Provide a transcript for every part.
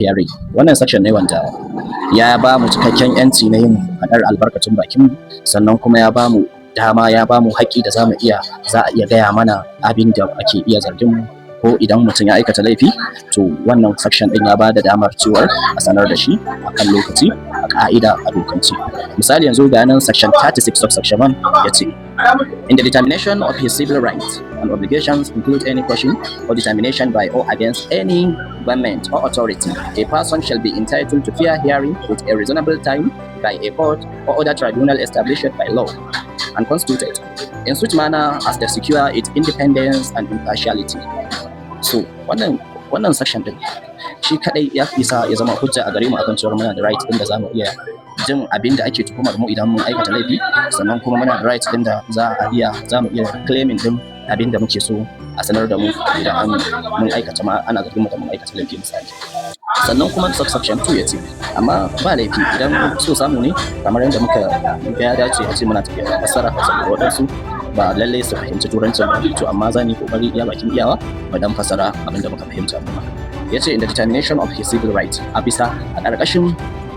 Hearing, wannan section ne wanda ya ba mu cikakken yanci na yin faɗar albarkacin bakin mu, sannan kuma ya ba mu dama, ya ba mu haƙƙi da za a iya gaya mana abin da ake iya zargin mu, ko idan mutum ya aikata laifi, to wannan section din ya ba da damar cewar a sanar da shi a kan lokaci, a ka'ida, a dokance. Misali, yanzu ga nan section 36 subsection 1 ya ce, "In the determination of his civil rights and obligations include any question or determination by or against any government or authority, a person shall be entitled to fair hearing with a reasonable time by a court or other tribunal established by law and constituted in such manner as to secure its independence and impartiality." So wannan section din shi kadai ya isa ya zama hujja a gare mu akan cewa muna da right din da zamu iya jin abin da ake tuhumar mu idan mun aikata laifi, sannan kuma muna da right din da za mu iya claiming din abin da muke so a sanar da mu idan an mun aikata ma ana zargin mu da mun aikata laifi, misali. Sannan kuma subsection 2 ya ce, amma ba laifi idan so samu ne, kamar yadda muka ga ya dace a ce muna tafiya da fassara, saboda waɗansu ba lallai su fahimci Turancin ba, to amma za mu yi kokari iya bakin iyawa mu dan fassara abin da muka fahimta. Kuma ya ce, "In the determination of his civil rights", a bisa a ƙarƙashin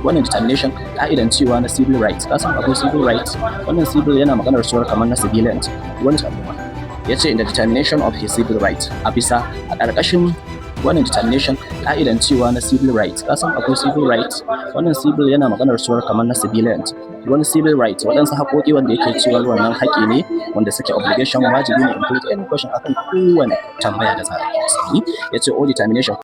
wannan determination, ka'idan cewa na civil rights, ka san akwai civil rights, wannan civil yana maganar cewa kamar na civilians wani abu. Ya ce, "In the determination of his civil rights", a bisa a ƙarƙashin wannan determination, ka'idan cewa na civil rights, ka san akwai civil rights, wannan civil yana maganar cewa kamar na civilians wani civil rights, waɗansu haƙoƙi wanda yake cewa wannan haƙƙi ne wanda suke obligation, wajibi ne, include any question, akan kowane tambaya da za a yi. Ya ce, or determination